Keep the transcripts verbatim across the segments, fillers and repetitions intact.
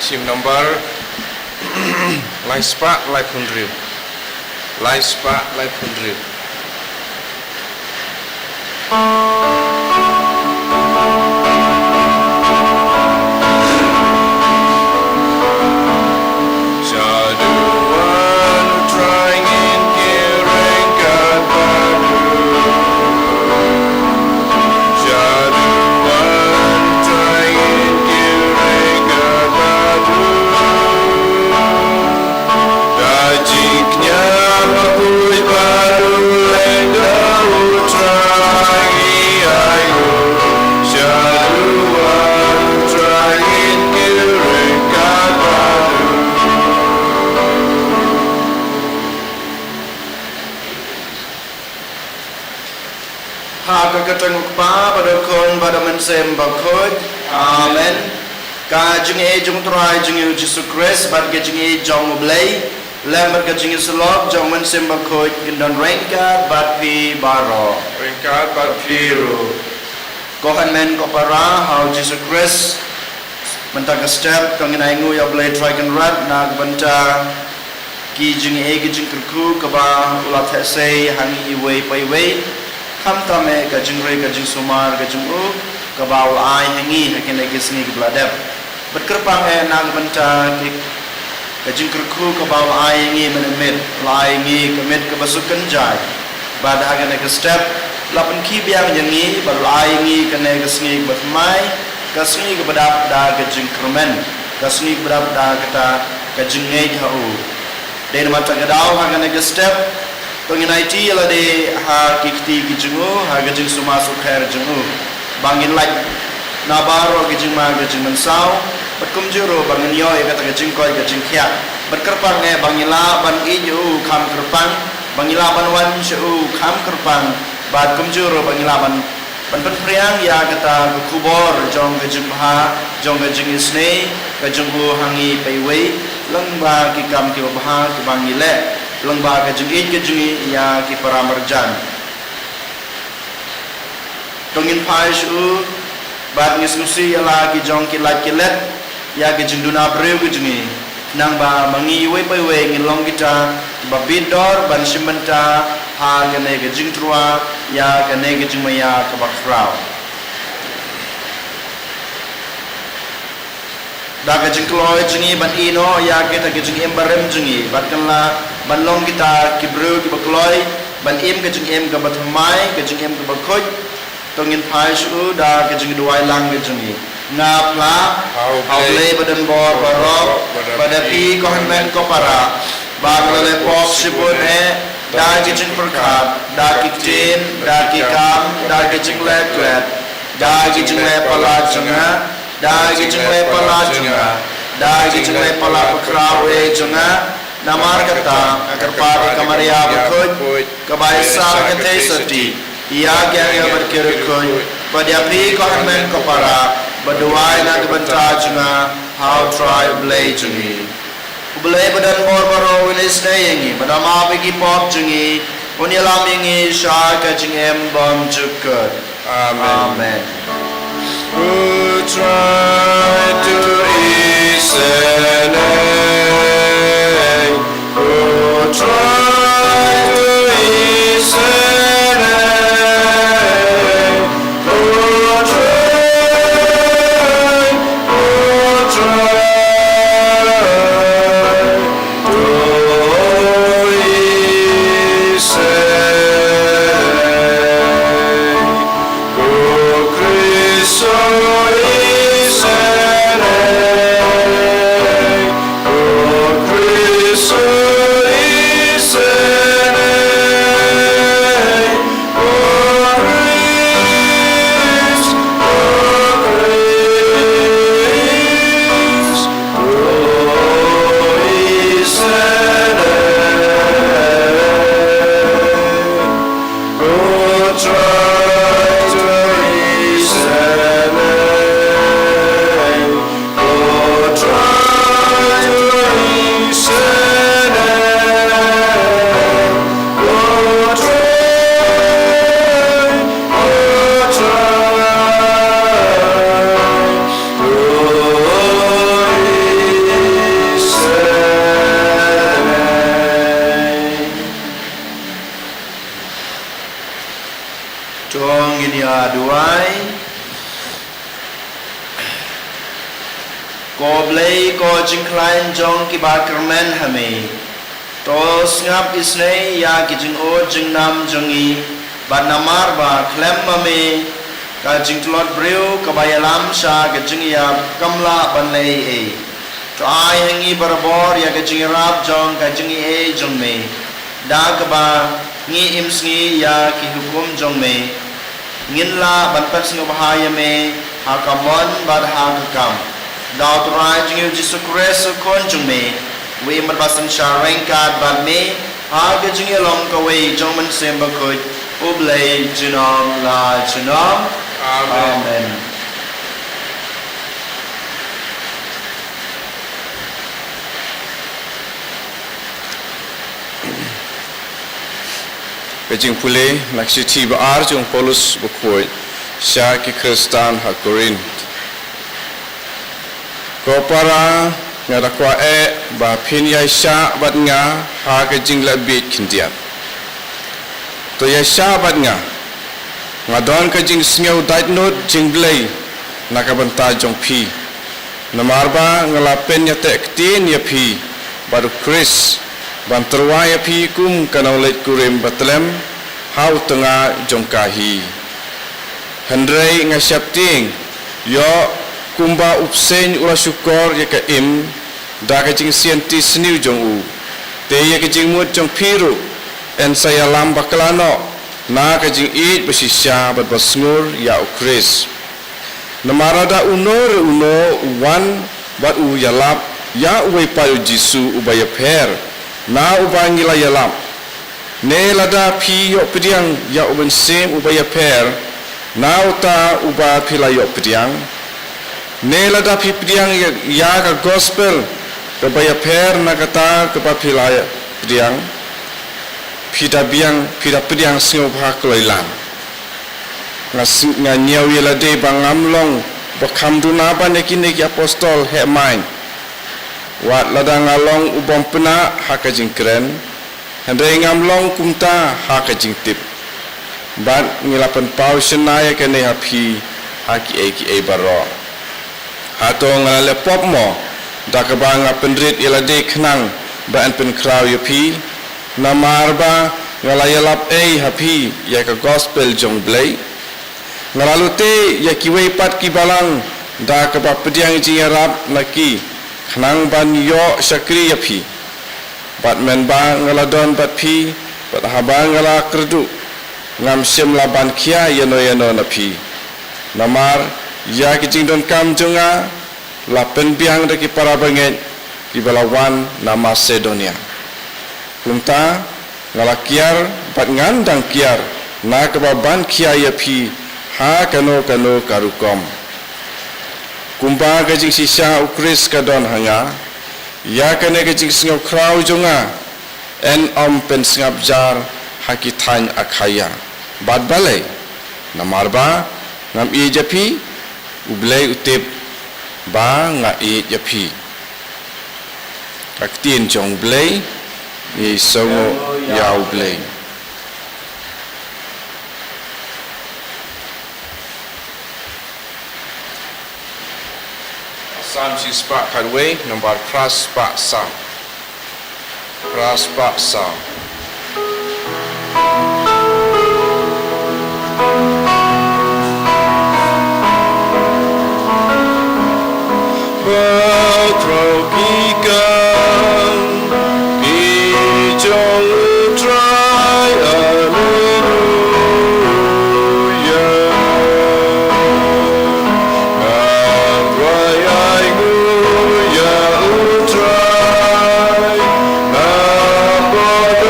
Team number lai spah laiphew hynriew. Lai spah laiphew hynriew. Ha ka kyrteng u Kpa bad u Khun bad u Mynsiem Bakhuid. Amen. Ka jingïeit jong u Trai jong ngi u Jisu Khrist bad ka jingïeit jong u Blei lem bad ka jingïasyllok jong u Mynsiem Bakhuid kin don ryngkat bad phi baroh. Ryngkat bad phi ruh. Ko hynmen ko para ha u Jisu Khrist, mynta ka step to ngin ainguh ïa u Blei Trai Kynrad na ka bynta ki jingïeit ki jingkyrkhu kaba u la theh sei ha ngi iwei pa iwei. Khamtam eh ka jingri ka jingsumar ka jong u kaba u la ai ha ngi ha kine ki sngi kiba la dep. Bad kyrpang eh na ka bynta ki ka jingkyrkhu kaba u la ai ha ngi mynne mynmiet, u la ai ha ngi ka miet kaba suk kynjai. Bad ha kane ka step la pynkhih biang ïa ngi bad u la ai ha ngi kane ka sngi kaba thymmai, ka sngi kaba dap da ka jingkyrmen, ka sngi kaba dap da kata ka jingngeit ha u. Dei namar kata ka daw ha kane ka step to ngin aiti ïa lade ha ki kti ki jong u, ha ka jingsumar sukher jong u, ba ngin lait na baroh ki jingma ka jingmynsaw, bad kumjuh ruh ba ngin ïoh ïa kata ka jingkoit ka jingkhiah. Bad kyrpang eh ba ngin lah ban ïeit ïa u kham kyrpang, ba ngin lah ban wan sha u kham kyrpang, bad kumjuh ruh ba ngin lah ban ban pynphriang ïa kata ka khubor jong ka jingbha, jong ka jingisynei ka jong u ha ngi pa iwei, lyngba ki kam kiba bha kiba ngi leh, lyngba ka jingïeit ka jong ngi ïa ki para marjan. To ngin phai sha u bad ngin sngewsih ïa la ki jong ki lait ki let ïa ki jingduna briew ki jong ngi, khnang ba ma ngi iwei pa iwei ngin long kita kiba bit dor ban shim bynta ha kane ka jingtyrwa ïa kane ka jingmaïa kaba khraw. Da ka jingkloi jong ngi ban ïehnoh ïa kita ki jingim barim jong ngi bad kan lah ban long kita ki briew kiba kloi ban im ka jingim kaba thymmai, ka jingim kaba khuid. To ngin phai sha u da ka jingduwai lang ka jong ngi. Nga phla ha u Blei ba don bor baroh, ba da phi ko hynmen ko para, ba nga la leh pop shibun eh, da ki jingpyrkhat, da ki ktien, da ki kam, da ki jingleh klet, da ki jingleh palat jong nga, da ki jingleh palat jong nga, da ki jingleh palat bakhraw eh jong nga. Namar kata nga kyrpad ïa ka Maria bakhuid kaba ïasah ka theisotti ïa ki angel bad ki riewkhuid, bad ïa phi ko hynmen ko para, ba duwai na ka bynta jong nga ha u Trai u Blei jong ngi. U Blei ba don bor baroh un isynei ïa ngi, bad un map ïa ki pop jong ngi, un ïalam ïa ngi sha ka jingim bymjukut. Amen. Amen. U Trai to isynei, u Trai to isynei, u Trai, u Trai to isynei. Duwai. Ko Blei, ko jingkhlaiñ jong kiba kyrmen ha me. To sngap isynei ïa ki jingud jingnam jong ngi, bad namar ba khlem ma me ka jingtlot briew kaba ïalam sha ka jingïap kam lah ban leh ei ei. To ai ha ngi barabor ïa ka jingïarap jong ka jingaiei jong me, da kaba ngi im sngi ïa ki hukum jong me. Ngin lah ban pynsngewbha ïa me ha ka mon bad ha ka kam. Da U Trai jong ngi U Jisu Khrist U Khun jong me, uba im bad ba synshar ryngkat bad me ha ka jingïalong kawei jong U Mynsiem Bakhuid, U Blei junom la junom. Amen. Amen. Ka jingpule na ka shithi ba ar jong u Paulus bakhuid sha ki Khristan ha Korinth. Ko para, nga da kwah eh ba phin ïaishah bad nga ha ka jingleh bieit khyndiat. To ïaishah bad nga. Nga don ka jingsngew daitnud jingblei na ka bynta jong phi. Namar ba nga la pynïateh ktien ïa phi bad U Khrist, ban tyrwa ïa phi kum ka nongleit kurim batlem ha u tnga jong ka hi. Hynrei nga sheptieng, ïoh kumba u bseiñ u la shukor ïa ka im da ka jingsianti sniew jong u, te ïa ka jingmut jong phi ruh yn sa ïalam bakla noh na ka jingïeit bashisha bad basngur ïa U Khrist. Namar lada uno re uno u wan bad u ïalap ïa uwei pat U Jisu uba ïapher na uba ngi la ïalap, ne lada phi ïoh pdiang ïa U Mynsiem uba ïapher na uta uba phi la ïoh pdiang, ne lada phi pdiang ïa, ïa ka gospel kaba ïapher na kata kaba phi la pdiang, phi da biang, phi da pdiang sngewbha kloi lang. Nga s-, nga ñiew ïa lade ba ngam long ba kham duna ban ïa kine ki apostol heh maiñ. Wat lada nga long u bym pynah ha ka jingkren, hynrei ngam long kumta ha ka jingtip. Bad ngi la pynpaw shynna ïa kane ha phi ha kiei kiei baroh. Hato nga la leh pop mo da kaba nga pynrit ïa lade khnang ba yn pynkhraw ïa phi? Namar ba nga la ïalap ei ha phi ïa ka gospel jong U Blei? Nga la lute ïa kiwei pat ki balang da kaba pdiang jingïarap na ki khnang ban ïoh shakri ïa phi. Bad mynba nga la don bad phi, bad haba nga la kyrduh, ngam shym la ban khia ïano ïano na phi. Namar ïa ki jingdonkam jong nga la pynbiang da ki para bangeit kiba la wan na Masedonia. Kumta nga la kiar bad ngan dang kiar na kaba ban khia ïa phi ha kano kano ka rukom. Kumba ka jingshisha U Khrist ka don ha nga, ïa kane ka jingsngewkhraw jong nga yn ym pynsngap jar ha ki thaiñ Akhaia bad balei? Namar ba ngam ïeit ïa phi, U Blei u tip ba nga ïeit ïa phi. Ka ktien jong U Blei. Ngi sngewnguh ïa U Blei. Salm shispah khatwei, nambar phra spah saw. Phra spah saw. Ba thrang phi kan, phi jong U Trai, Alleluia. Nga thrang ai nguh ïa U Trai, nga kwah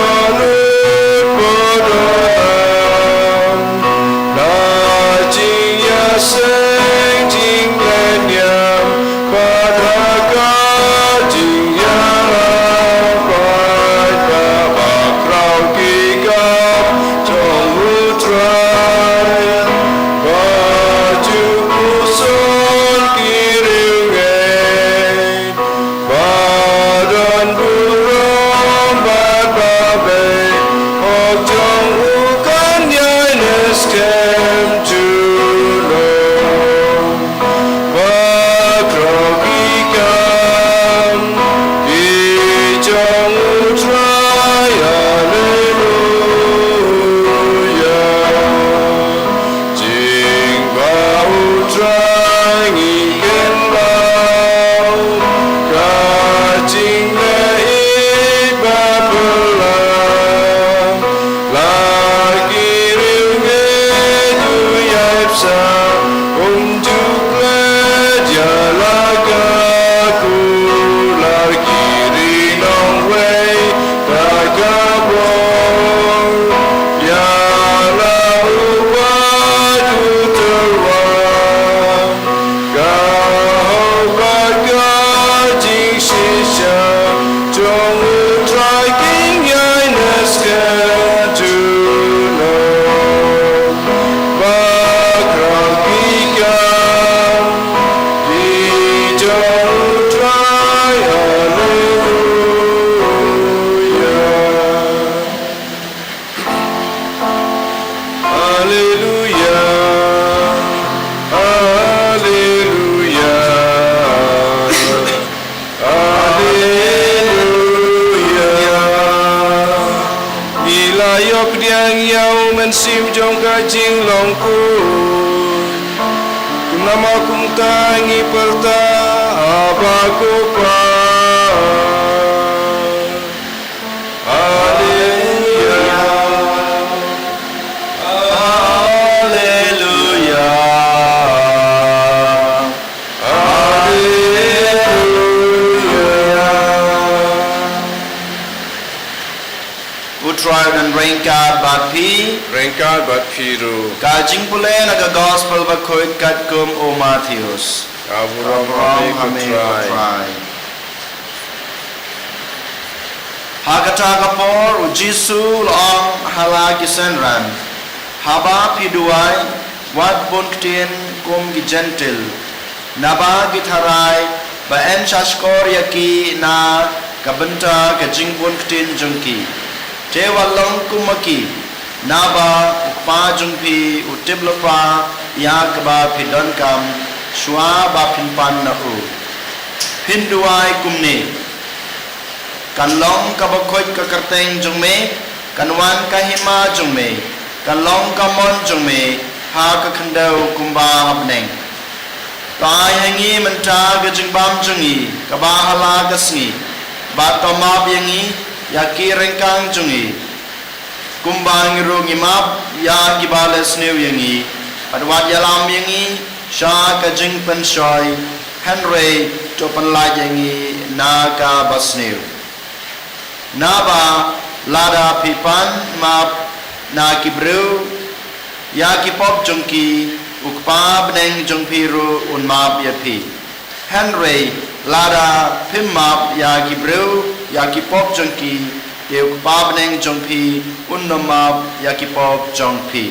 Jong u Trai king ïaineh skhem junom, ba khraw ki kam ki jong u Trai. Haleluya. Haleluya. Haleluya. Haleluya. Ngi la ïoh pdiang ïa u mynsiem jong ka jinglong khuid. Kumno mo kumta ngi pyrta, Abba ko Pa. Haleluya. Haleluya. Haleluya. U Trai un ryngkat bad phi. Ryngkat bad phi ruh. Ka jingpule na ka Gospel bakhuid katkum u Mathaios. Ka burom ha me ko Trai. Ha kata ka por u Jisu u la ong ha la ki synran, haba phi duwai, wat bun ktien kum ki Jentil, naba ki tharai ba yn shahshkor ïa ki na ka bynta ka jingbun ktien jong ki. Te wat long kum ma ki, naba u Kpa jong phi u tip lypa ïa kaba phi donkam shuwa ba phin pan na u. Phin duwai kumne: Kan long kaba khuid ka kyrteng jong me, kan wan ka hima jong me, kan long ka mon jong me ha ka khyndew kumba ha bneng. To ai ha ngi mynta ka jingbam jong ngi kaba ha la ka sngi, bad to map ïa ngi ïa ki ryngkang jong ngi, kumba ngi ruh ngi map ïa kiba leh sniew ïa ngi, bad wat ïalam ïa ngi sha ka jingpynshoi, hynrei to pynlait ïa ngi na kaba sniew. Naba lada phi pan map na ki briew ïa ki pop jong ki, u Kpa bneng jong phi ruh un map ïa phi. Hynrei lada phim map ïa ki briew ïa ki pop jong ki, te u Kpa bneng jong phi un ym map ïa ki pop jong phi.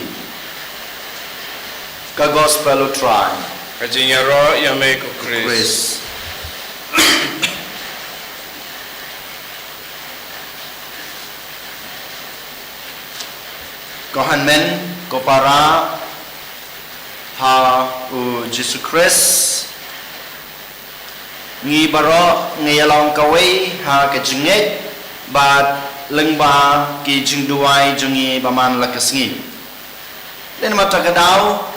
Ka Gospel u Trai. Ka jingïaroh ïa me ko Khrist. Khrist. Ko hynmen ko para ha u Jisu Khrist, ngi baroh ngi ïalong kawei ha ka jingngeit bad lyngba ki jingduwai jong ngi ba man la ka sngi. Dei namar kata ka daw,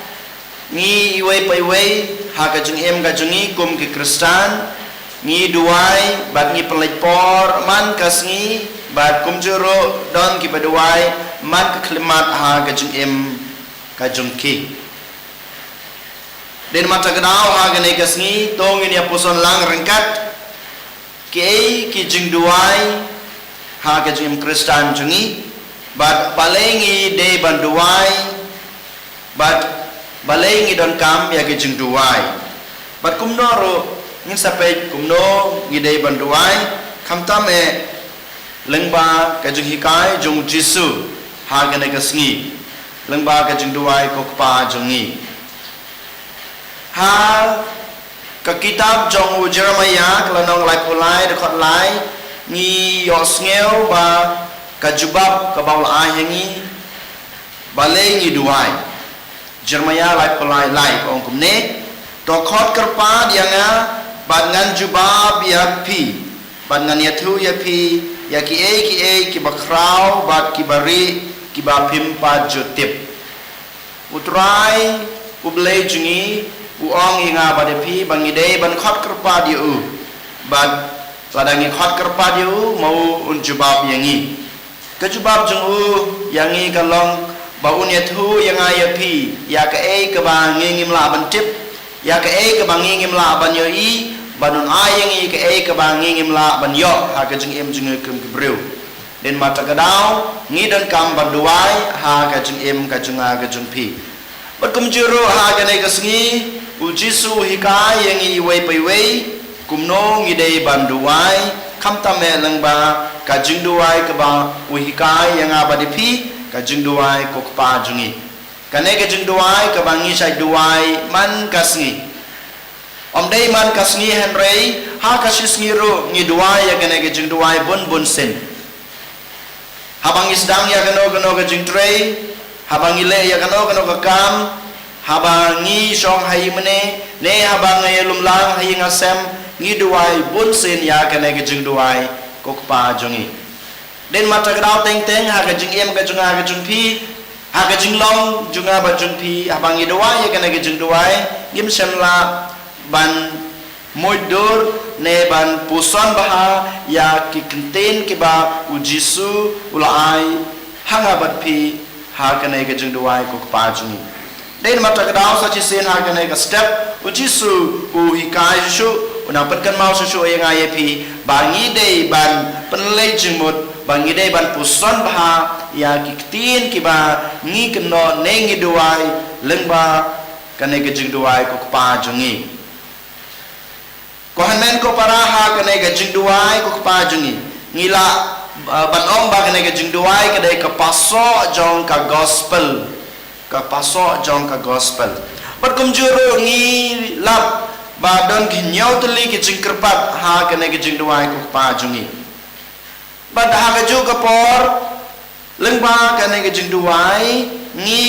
ngi iwei pa iwei ha ka jingim ka jong ngi kum ki Khristan, ngi duwai bad ngi pynleit por man ka sngi, bad kumjuh ruh don kiba duwai man ka khyllipmat ha ka jingim ka jong ki. Dei namar kata ka daw ha kane ka sngi to ngin ïa puson lang ryngkat kiei ki jingduwai ha ka jingim Khristan jong ngi, bad balei ngi dei ban duwai, bad balei ngi donkam ïa ki jingduwai. Bad kumno ruh ngin sa peit kumno ngi dei ban duwai, khamtam eh lyngba ka jinghikai jong u Jisu ha kane ka sngi, lyngba ka jingduwai ko Kpa jong ngi. Ha ka kitab jong u Jeremiah ka lynnong laiphew lai dkhot lai, ngi ïohsngew ba ka jubab kaba u la ai ha ngi balei ngi duwai. Jeremiah laiphew lai lai ka ong kumne: To khot kyrpad ïa nga bad ngan jubab ïa phi, bad ngan ïathuh ïa phi ïa kiei kiei kiba khraw bad kiba rieh kiba phim pat ju tip. U Trai U Blei jong ngi u ong ïa nga bad ïa phi ba ngi dei ban khot kyrpad ïa u. Bad lada ngi khot kyrpad ïa u, ma u un jubab ïa ngi. Ka jubab jong u ïa ngi ka long ba un ïathuh ïa nga ïa phi ïa kaei kaba ngi ngim lah ban tip, ïa kaei kaba ngi ngim lah ban ïohi, bad un ai ïa ngi kaei kaba ngi ngim lah ban ïoh ha ka jingim jong ngi kum ki briew. Dei namar kata ka daw ngi donkam ban duwai ha ka jingim ka jong nga ka jong phi. Bad kumjuh ruh ha kane ka sngi u Jisu u hikai ïa ngi iwei pa iwei kumno ngi dei ban duwai, Khamtam eh lyngba ka jingduwai kaba u hikai ïa nga bad ïa phi, ka jingduwai ko Kpa jong ngi. Kane ka jingduwai kaba ngi shait duwai man ka sngi. Ym dei man ka sngi hynrei ha ka shi sngi ruh ngi duwai ïa kane ka jingduwai bun bun sien. Haba ngi sdang ïa kano kano ka jingtrei, haba ngi leh ïa kano kano ka kam, haba ngi shong ha ïingmane, ne haba ngi lum lang ha ïing ha sem, ngi duwai bun sien ïa kane ka jingduwai ko Kpa jong ngi. Dei namar kata ka daw teng teng ha ka jingim ka jong nga ka jong phi, ha ka jinglong jong nga bad jong phi, haba ngi duwai ïa kane ka jingduwai, ngim shym lah ban muid dur ne ban puson bha ïa ki ktien kiba u Jisu u la ai ha nga bad phi ha kane ka jingduwai ko Kpa jong ngi. Dei namar kata ka daw sa shisien ha kane ka step u Jisu u hikai shuh shuh, u nang pynkynmaw shuh shuh ïa nga ïa phi ba ngi dei ban pynleit jingmut, ba ngi dei ban puson bha ïa ki ktien kiba ngi kynnoh ne ngi duwai lyngba kane ka jingduwai ko Kpa jong ngi. Ko hynmen ko para, ha kane ka jingduwai ko Kpa jong ngi, ngi lah, uh, ban ong ba kane ka jingduwai ka dei ka pasoh jong ka gospel. Ka pasoh jong ka gospel. Bad kumjuh ruh ngi lap ba don ki hynñiew tylli ki jingkyrpad ha kane ka jingduwai ko Kpa jong ngi. Bad ha kajuh ka por, lyngba kane ka jingduwai, ngi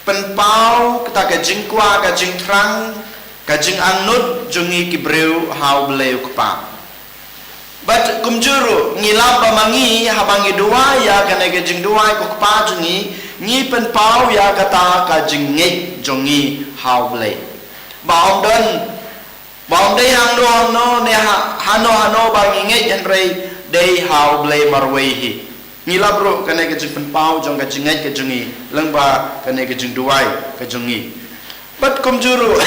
pynpaw kata ka jingkwah, ka jingthrang, ka jingangnud jong ngi ki briew ha U Blei U Kpa. Bad kumjuh ruh, ngi lap ba ma ngi, haba ngi duwai ïa kane ka jingduwai ko Kpa jong ngi, ngi pynpaw ïa kata ka jingngeit jong ngi ha U Blei. Ba ym don Ba ym dei hangno hangno ne ha, hano hano ba ngi ngeit, hynrei dei ha U Blei marwei hi. Ngi lap ruh kane ka jingpynpaw jong ka jingngeit ka jong ngi lyngba kane ka jingduwai ka jong ngi. Bad kumjuh ruh,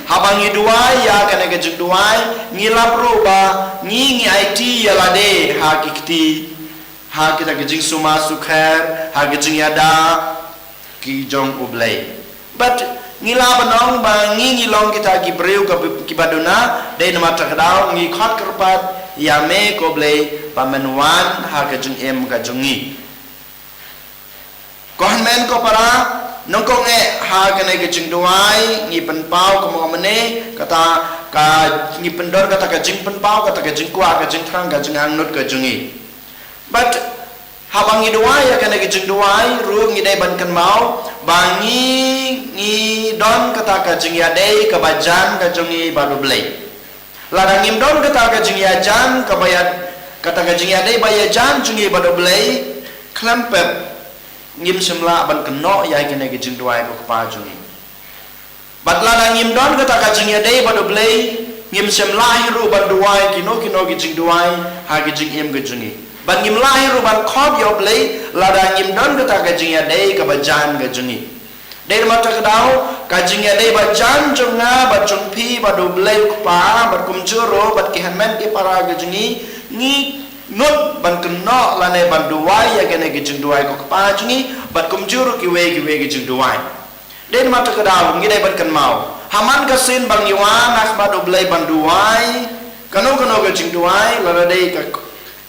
haba ngi duwai ïa kane ka jingduwai, ngi lap ruh ba ngi, ngi aiti ïa lade ha ki kti, ha kita ki jingsumar sukher, ha ki jingïada ki jong U Blei. Bad ngi lah ban ong ba ngi, ngi long kita ki briew ka, kiba duna, dei namar kata ka daw ngi khot kyrpad ïa me ko Blei ba men wan ha ka jingim ka jong ngi. Ko hynmen ko para, nyngkong eh ha kane ka jingduwai ngi pynpaw kumno mynne, kata ka, ngi pyndon kata ka jingpynpaw, kata ka jingkwah, ka jingthrang, ka jingangnud ka jong ngi. Bad haba ngi duwai ïa kane ka jingduwai ruh ngi dei ban kynmaw ba ngi, ngi don kata ka jingïadei kaba jan ka jong ngi bad U Blei. Lada ngim don kata ka jingïajan kaba ïa, kata ka jingïadei ba ïajan jong ngi bad U Blei, khlem pep ngim shym lah ban kynnoh ïa kane ka jingduwai ko Kpa jong ngi. Bad lada ngim don kata ka jingïadei bad U Blei, ngim shym lah hi ruh ban duwai kino kino ki jingduwai ha ki jingim ka jong ngi. Bad ngim lah hi ruh ban khot ïa U Blei lada ngim don kata ka jingïadei kaba jan ka jong ngi. Dei namar kata ka daw, ka jingïadei ba jan jong nga bad jong phi bad U Blei U Kpa, bad kumjuh ruh bad ki hynmen ki para ka jong ngi, ngi nud ban kynnoh lane ban duwai ïa kane ka jingduwai ko Kpa jong ngi, bad kumjuh ruh kiwei kiwei ki jingduwai. Dei namar kata ka daw ngi dei ban kynmaw, ha man ka sien ba ngi wan ha khmat U Blei ban duwai kano kano ka jingduwai, lada dei ka,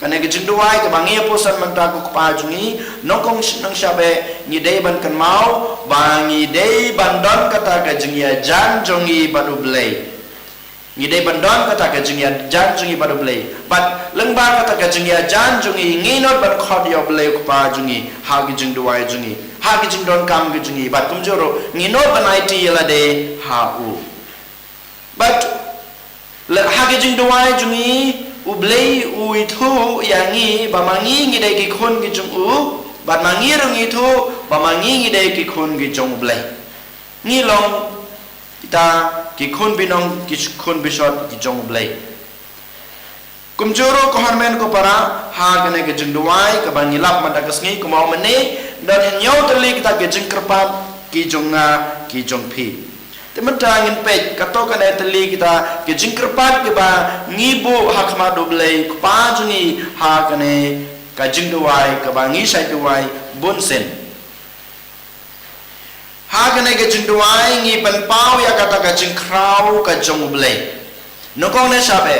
kane ka jingduwai kaba ngi ïa puson mynta ko Kpa jong ngi, nyngkong sh-, nyngshap eh ngi dei ban kynmaw ba ngi dei ban don kata ka jingïajan jong ngi bad U Blei. Ngi dei ban don kata ka jingïajan jong ngi bad U Blei. Bad lyngba kata ka jingïajan jong ngi, ngi nud ban khot ïa U Blei U Kpa jong ngi ha ki jingduwai jong ngi, ha ki jingdonkam ki jong ngi, bad kumjuh ruh ngi nud ban aiti ïa lade ha u. Bad la, ha ki jingduwai jong ngi, U Blei u ithuh ïa ngi ba ma ngi ngi dei ki khun ki jong u, bad ma ngi ruh ngi ithuh ba ma ngi ngi dei ki khun ki jong U Blei. Ngi long kita ki khun binong, ki khun bishot ki jong U Blei. Kumjuh ruh ko hynmen ko para, ha kane ka jingduwai kaba ngi lap mynta ka sngi, kumba ong mynne, don hynñiew tylli kita ki jingkyrpad ki jong nga ki jong phi. Te mynta ngin peit katto katne tylli kita ki jingkyrpad kiba ngi buh ha khmat U Blei Kpa jong ngi ha kane ka jingduwai kaba ngi shait duwai bun sien. Ha kane ka jingduwai ngi pynpaw ïa kata ka jingkhraw ka jong U Blei. Nyngkong ne shaba,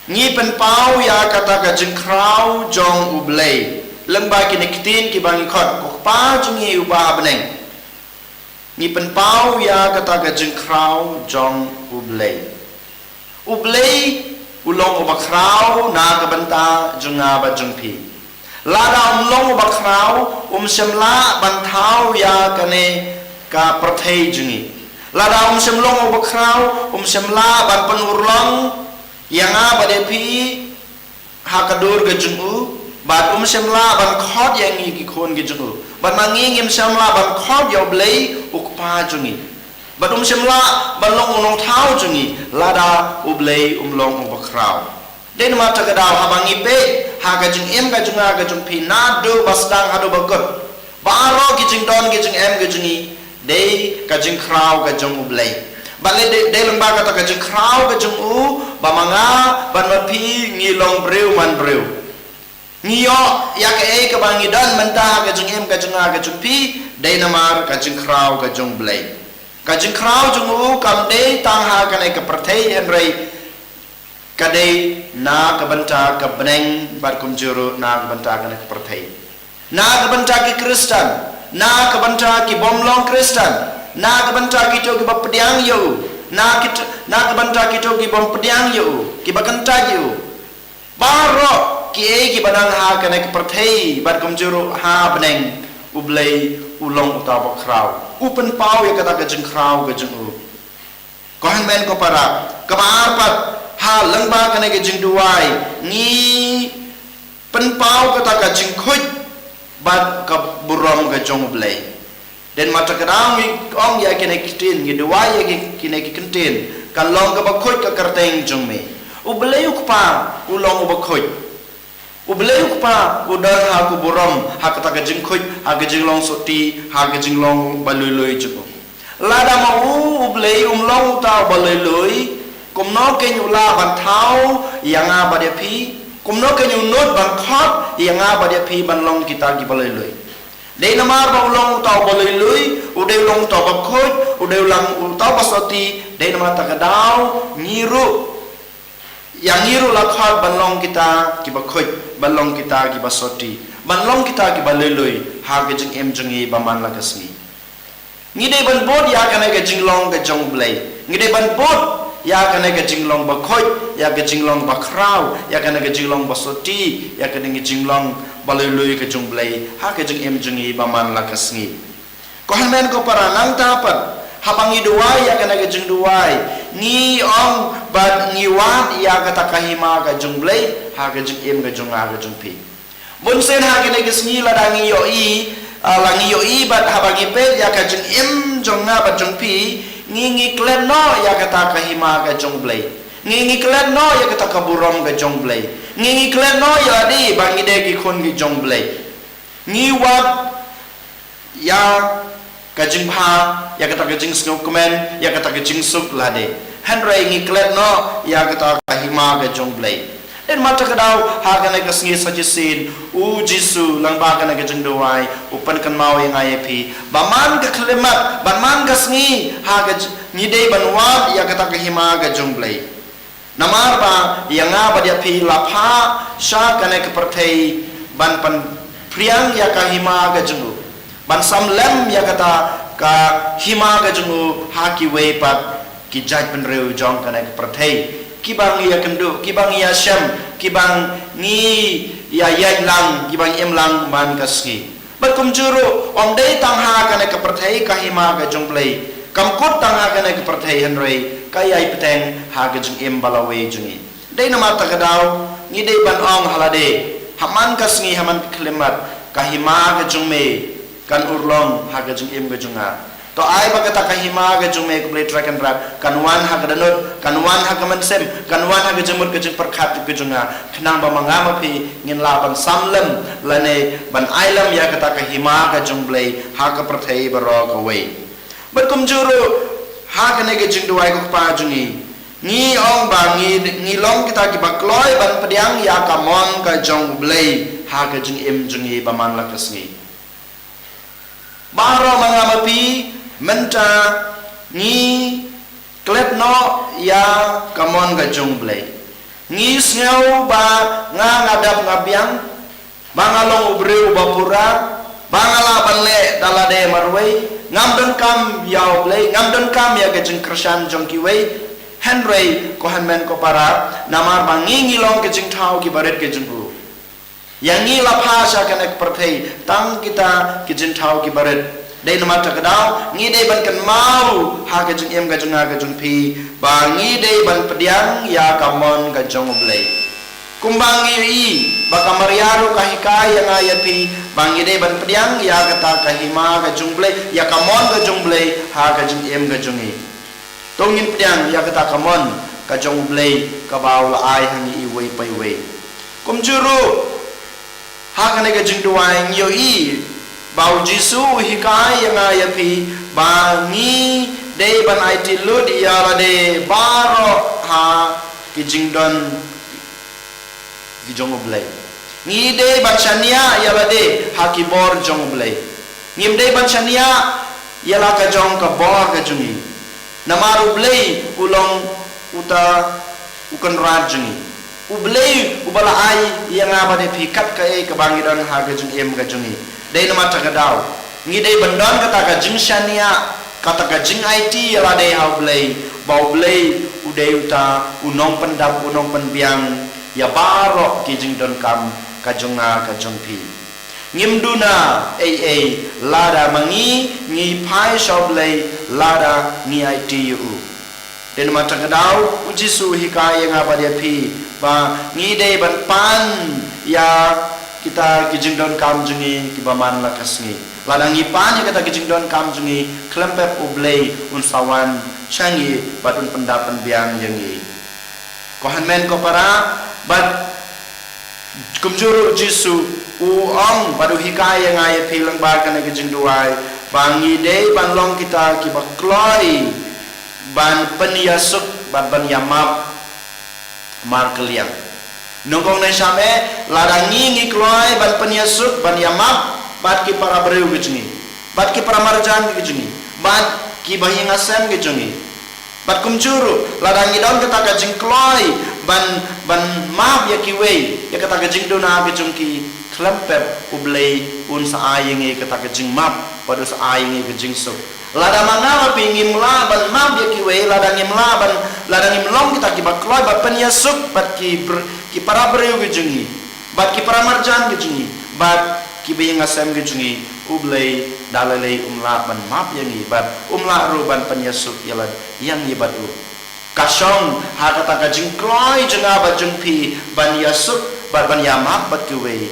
Ngi pynpaw ïa kata ka jingkhraw jong U Blei lyngba kine ki ktien kiba ngi khot: Ko Kpa jong ngi uba ha bneng. Ngi pynpaw ïa kata ka jingkhraw jong U Blei. U Blei u long uba khraw na ka bynta jong nga bad jong phi. Lada um long uba khraw, um shym lah ban thaw ïa kane ka pyrthei jong ngi. Lada um shym long uba khraw, um shym lah ban pynurlong ïa nga bad ïa phi ha ka dur ka jong u, bad um shym lah ban khot ïa ngi ki khun ki jong u. Bad ma ngi ngim shym lah ban khot ïa U Blei U Kpa jong ngi, bad um shym lah ban long u nongthaw jong ngi lada U Blei um long uba khraw. Dei namar kata ka daw, haba ngi peit ha ka jingim ka jong nga ka jong phi, naduh ba sdang haduh ba kut, baroh ki jingdon ki jingem ka jong ngi dei ka jingkhraw ka jong U Blei. Bad lei dei, dei lyngba kata ka jingkhraw ka jong u ba ma nga bad ma phi ngi long briew man briew. Ngi ïoh ïa kaei kaba ngi don mynta ha ka jingim ka jong nga ka jong phi, dei namar ka jingkhraw ka jong U Blei. Ka jingkhraw jong u kam dei tang ha kane ka pyrthei, hynrei ka dei na ka bynta ka bneng bad kumjuh ruh na ka bynta kane ka pyrthei. Na ka bynta ki Khristan, na ka bynta ki bym long Khristan, na ka bynta kito kiba pdiang ïa u, na kit-, na ka bynta kito ki bym pdiang ïa u, kiba kyntait ïa u. Baroh kiei kiba nang ha kane ka pyrthei bad kumjuh ruh ha bneng, U Blei u long uta uba khraw. U pynpaw ïa kata ka jingkhraw ka jong u. Ko hynmen ko para, kaba ar pat, ha lyngba kane ka jingduwai ngi pynpaw kata ka jingkhuid bad ka burom ka jong U Blei. Dei namar kata ka daw ngi ong ïa kine ki ktien, ngi duwai ïa ki, kine ki ktien: Kan long kaba khuid ka kyrteng jong me. U Blei U Kpa u long uba khuid. U Blei U Kpa u don ha ka burom, ha kata ka jingkhuid, ha ka jinglong sotti, ha ka jinglong ba lui lui jong u. Lada ma u, U Blei um long uta uba lui lui, kumno keiñ u lah ban thaw ïa nga bad ïa phi? Kumno keiñ u nud ban khot ïa nga bad ïa phi ban long kita kiba lui lui? Dei namar ba u long uta uba lui lui, u dei u long uta uba khuid, u dei u long uta uba sotti, dei namar kata ka daw ngi ruh, ïa ngi ruh la khot ban long kita kiba khuid, ban long kita kiba sotti, ban long kita kiba lui lui ha ka jingim jong ngi ba man la ka sngi. Ngi dei ban bud ïa kane ka jinglong ka jong U Blei. Ngi dei ban bud ïa kane ka jinglong ba khuid, ïa ka jinglong ba khraw, ïa kane ka jinglong ba sotti, ïa kane ka jinglong ba lui lui ka jong U Blei ha ka jingim jong ngi ba man la ka sngi. Ko hynmen ko para, nangta pat, haba ngi duwai ïa kane ka jingduwai, ngi ong bad ngi wad ïa kata ka hima ka jong U Blei ha ka jingim ka jong nga ka jong phi. Bun sien ha kine ki sngi, lada ngi ïohi, ah, la ngi ïohi bad haba ngi peit ïa ka jingim jong nga bad jong phi, ngi, ngi klet noh ïa kata ka hima ka jong U Blei. Ngi, ngi klet noh ïa kata ka burom ka jong U Blei. Ngi, ngi klet noh ïa lade ba ngi dei ki khun ki jong U Blei. Ngi wad ïa ka jingbha, ïa kata ka jingsngewkmen, ïa kata ka jingsuk lade. Hynrei ngi klet noh ïa kata ka hima ka jong U Blei. Dei namar kata ka daw, ha kane ka sngi sa shisien, U Jisu lyngba kane ka jingduwai u pynkynmaw ïa nga ïa phi ba man ka khyllipmat, ba man ka sngi, ha ka j-, ngi dei ban wad ïa kata ka hima ka jong U Blei. Namar ba ïa nga bad ïa phi la phah sha kane ka pyrthei ban pynphriang ïa ka hima ka jong u, ban sam lem ïa kata ka hima ka jong u ha kiwei pat ki jaitbynriew jong kane ka pyrthei, kiba ngi ïakynduh, kiba ngi ïashem, kiba ngi ïa ïaid lang, kiba ngi im lang man ka sngi. Bad kumjuh ruh, ym dei tang ha kane ka pyrthei ka hima ka jong U Blei, kam kut tang ha kane ka pyrthei, hynrei ka ïai bteng ha ka jingim ba lawei jong ngi. Dei namar kata ka daw ngi dei ban ong ha lade, ha man ka sngi, ha man ka khyllipmat, ka hima ka jong me kan urlong ha ka jingim ka jong nga. To ai ba kata ka hima ka jong me, ko Blei Trai Kynrad, kan wan ha ka dohnud, kan wan ha ka mynsiem, kan wan ha ka jingmut ka jingpyrkhat ka jong nga, khnang ba ma nga ma phi ngin lah ban sam lem lane ban ai lem ïa kata ka hima ka jong U Blei ha ka pyrthei baroh kawei. Bad kumjuh ruh, ha kane ka jingduwai, ko Kpa jong ngi, ngi ong ba ngi, ngi long kita kiba kloi ban pdiang ïa ka mon ka jong U Blei ha ka jingim jong ngi ba man la ka sngi. Baroh ma nga ma phi mynta ngi klet noh ïa ka mon ka jong U Blei. Ngi sngew ba nga nga dap nga biang, ba nga long u briew uba pura, ba nga lah ban leh da lade marwei, ngam donkam ïa U Blei, ngam donkam ïa ka jingkyrshan jong kiwei. Hynrei ko hynmen ko para, namar ba ngi ngi long ki jingthaw kiba rit ki jong U. Ïa ngi la phah sha kane ka pyrthei tang kita ki jingthaw kiba rit. Dei namar kata ka daw ngi dei ban kynmaw ha ka jingim ka jong nga ka jong phi ba ngi dei ban pdiang ïa ka mon ka jong U Blei. Kumba ngi ïohi ba ka Maria ruh ka hikai ïa nga ïa phi ba ngi dei ban pdiang ïa kata ka hima ka jong U Blei, ïa ka mon ka jong U Blei ha ka jingim ka jong ngi. To ngin pdiang ïa kata ka mon ka jong U Blei kaba u la ai ha ngi iwei pa iwei. Kumjuh ruh ha kane ka jingduwai ngi ïohi ba U Jisu u hikai ïa nga ïa phi ba ngi dei ban aiti lut ïa lade baroh ha ki jingdon ki jong U Blei. Ngi dei ban shaniah ïa lade ha ki bor jong U Blei. Ngim dei ban shaniah ïa la ka jong ka bor ka jong ngi. Namar U Blei u long uta u Kynrad jong ngi. U Blei uba la ai ïa nga bad ïa phi kat kaei kaba ngi don ha ka jingim ka jong ngi. Dei namar kata ka daw ngi dei ban don kata ka jingshaniah, kata ka jingaiti ïa lade ha U Blei ba U Blei u dei uta u nongpyndap u nongpynbiang ïa baroh ki jingdonkam ka jong nga ka jong phi. Ngim duna ei ei lada ma ngi ngi phai sha U Blei lada ngi aiti ïa u. Dei namar kata ka daw U Jisu u hikai ïa nga bad ïa phi ba ngi dei ban pan ïa kita ki jingdonkam jong ngi kiba man la ka sngi. Lada ngi pan ïa kita ki jingdonkam jong ngi khlem pep U Blei un sa wan sha ngi bad un pyndap pynbiang ïa ngi. Ko hynmen ko para, bad kumjuh ruh U Jisu u ong bad u hikai ïa nga ïa phi lyngba kane ka jingduwai ba ngi dei ban long kita kiba kloi ban pynïasuk bad ban ïamap markylliang. Nyngkong nyngsham eh lada ngi ngi kloi ban pynïasuk ban ïamap bad ki para briew ki jong ngi, bad ki para marjan ki jong ngi, bad kiba ïing ha sem ki jong ngi. Bad kumjuh ruh lada ngi don kata ka jingkloi ban ban map ïa kiwei ïa kata ka jingduna ka jong ki khlem pep U Blei un sa ai ïa ngi kata ka jingmap bad un sa ai ïa ngi ka jingsuk. Lada ma nga ma phi ngim lah ban map ïa kiwei, lada ngim lah ban, lada ngim long kita kiba kloi ban pynïasuk bad ki br- ki para briew ki jong ngi, bad ki para marjan ki jong ngi, bad kiba ïing ha sem ki jong ngi, U Blei da lei lei um lah ban map ïa ngi bad um lah ruh ban pynïasuk ïa lade ïa ngi bad u. Ka shong ha kata ka jingkloi jong nga bad jong phi ban ïasuk bad ban ïamap bad kiwei.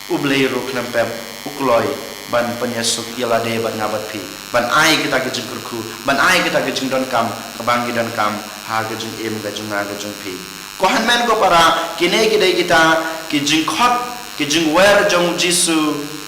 U Blei ruh khlem pep u kloi ban pynïasuk ïa lade bad nga bad phi, ban ai kita ki jingkyrkhu, ban ai kita ki jingdonkam kaba ngi donkam ha ka jingim ka jong nga ka jong phi. Ko hynmen ko para, kine ki dei kita ki jingkhot ki jingwer jong U Jisu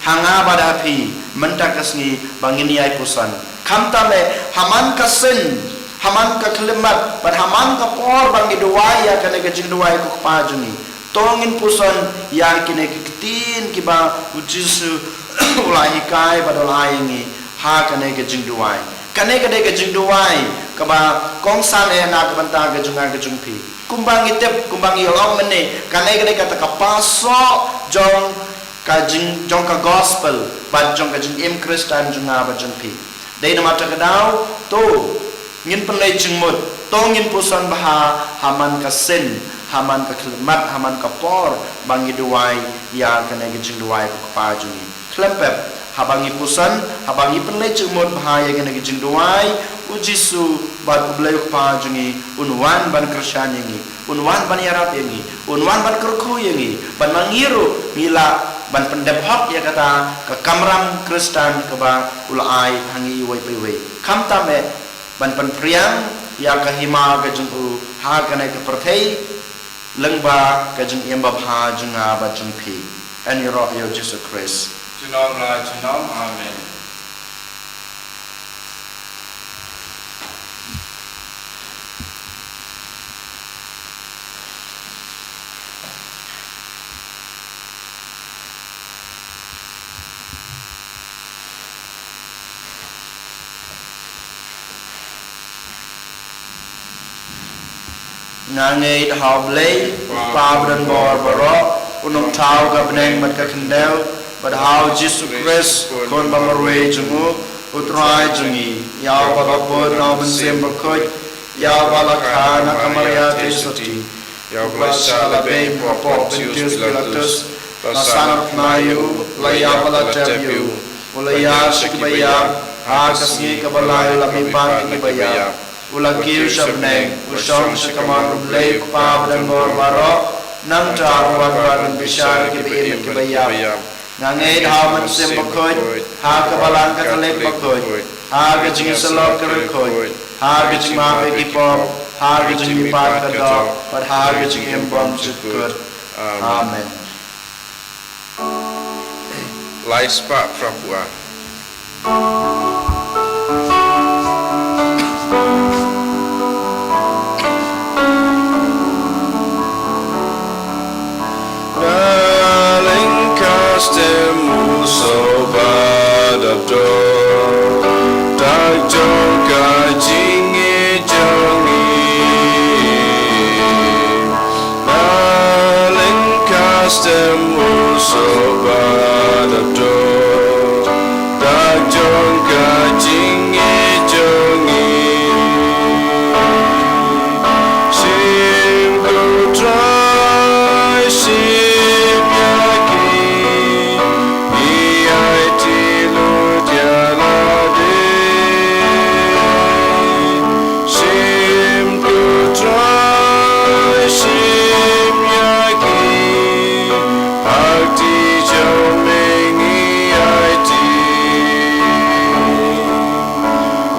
ha nga bad ha phi mynta ka sngi ba ngin ïai puson. Khamtam eh ha man ka sien, ha man ka khyllipmat bad ha man ka por ba ngi duwai ïa kane ka jingduwai ko Kpa jong ngi, to ngin puson ïa kine ki ktien kiba U Jisu u la hikai bad u la ai ïa ngi ha kane ka jingduwai. Kane ka dei ka jingduwai kaba kongsan eh na ka bynta ka jong nga ka jong phi. Kumba ngi tip, kumba ngi ïalong mynne, kane ka dei kata ka pasoh jong ka jing, jong ka gospel bad jong ka jingim Khristan jong nga bad jong phi. Dei namar kata ka daw, to ngin pynleit jingmut, to ngin puson bha ha man ka sien, ha man ka khyllipmat, ha man ka por ba ngi duwai ïa kane ka jingduwai ko Kpa jong ngi. Khlem pep, haba ngi puson, haba ngi pynleit jingmut bha ïa kane ka jingduwai, U Jisu bad U Blei U Kpa jong ngi un wan ban kyrshan ïa ngi, un wan ban ïarap ïa ngi, un wan ban kyrkhu ïa ngi, ban ma ngi ruh ngi lah ban pyndep hok ïa kata ka kamram Khristan kaba u la ai ha ngi iwei pa iwei. Khamtam eh ban pynphriang ïa ka hima ka jong u ha kane ka pyrthei lyngba ka jingim babha jong nga bad jong phi. Yn ïaroh ïa U Jisu Khrist. Junom la junom. Amen. Nga ngeit ha U Blei, U Kpa badonbor baroh, U Nongthaw ka bneng bad ka khyndew, bad ha U Jisu Khrist, U Khun bamarwei jong U, U Trai jong ngi, ïa uba la bud na U Mynsiem Bakhuid, ïa uba la kha na ka Maria Theisotti, ïa uba la shah la beiñ hapoh Pontius Pilatus, la sah na bnai, u la ïap bad la tep ïa u, u la ïar sha kiba ïap, ha ka sngi kaba lai u la mihpat na kiba ïap, u la kiew sha bneng, u shong sha kamon U Blei U Kpa badonbor baroh, nangta un wan ban bishar ïa kiba im bad kiba ïap. Nga ngeit ha U Mynsiem Bakhuid, ha ka Balang Katholik Bakhuid, ha ka jingïasyllok ka riewkhuid, ha ka jingmap ïa ki pop, ha ka jingmihpat ka doh, bad ha ka jingim bymjukut. Amen. Lai spah phra phew ar. Nga lyngkha Step Musoh ba dap dor, dak jong ka jingngeit jong ngi. Nga lyngkha Step Musoh ba dap dor, dak jong ka jingngeit jong ngi. Shim ko Trai, shim ïa ki, ngi aiti lut ïa lade. Shim ko Trai, shim ïa ki, ha kti jong me ngi aiti.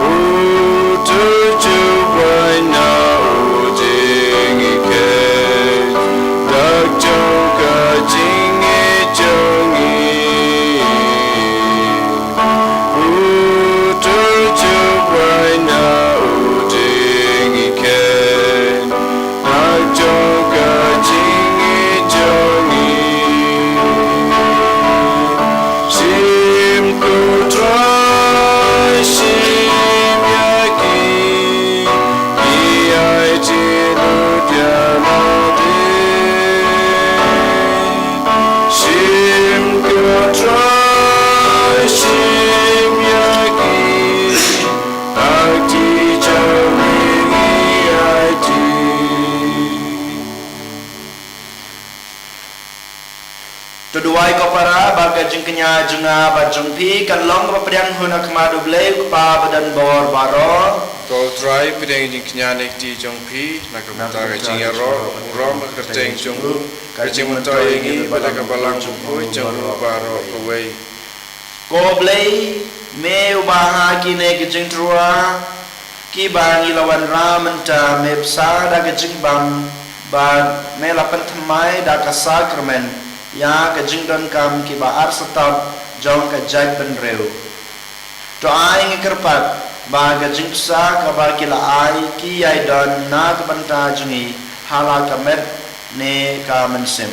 Uto u jubab na u jingïeit, dak jong ka jingngeit jong ngi. Uto u jubab na u jingïeit, dak jong ka jingngeit jong ngi. Shim ko Trai, shim ïa ki, ngi aiti lut ïa lade. Shim ko Trai, shim ïa ki, ha kti jong me ngi aiti. To duwai ko para ba ka jingkñia jong nga bad jong phi kan long kaba pdiang hun ha khmat U Blei U Kpa badonbor baroh. Ko Trai, pdiang jingkñia na kti jong phi na ka bynta ka jingïaroh burom ha ka kyrteng jong u, ka jingmyntoi ïa ngi bad ha ka Balang Bakhuid jong u baroh kawei. Ko Blei, me uba ha kine ki jingtyrwa kiba ngi la wanrah mynta me bsa da ka jingbam, bad me la pynthymmai da ka sakramen ïa ka jingdonkam kiba ar satap jong ka jaitbynriew. To ai ngi kyrpad ba ka jingbsa kaba ki la ai ki ïai don na ka bynta jong ngi ha la ka met ne ka mynsiem.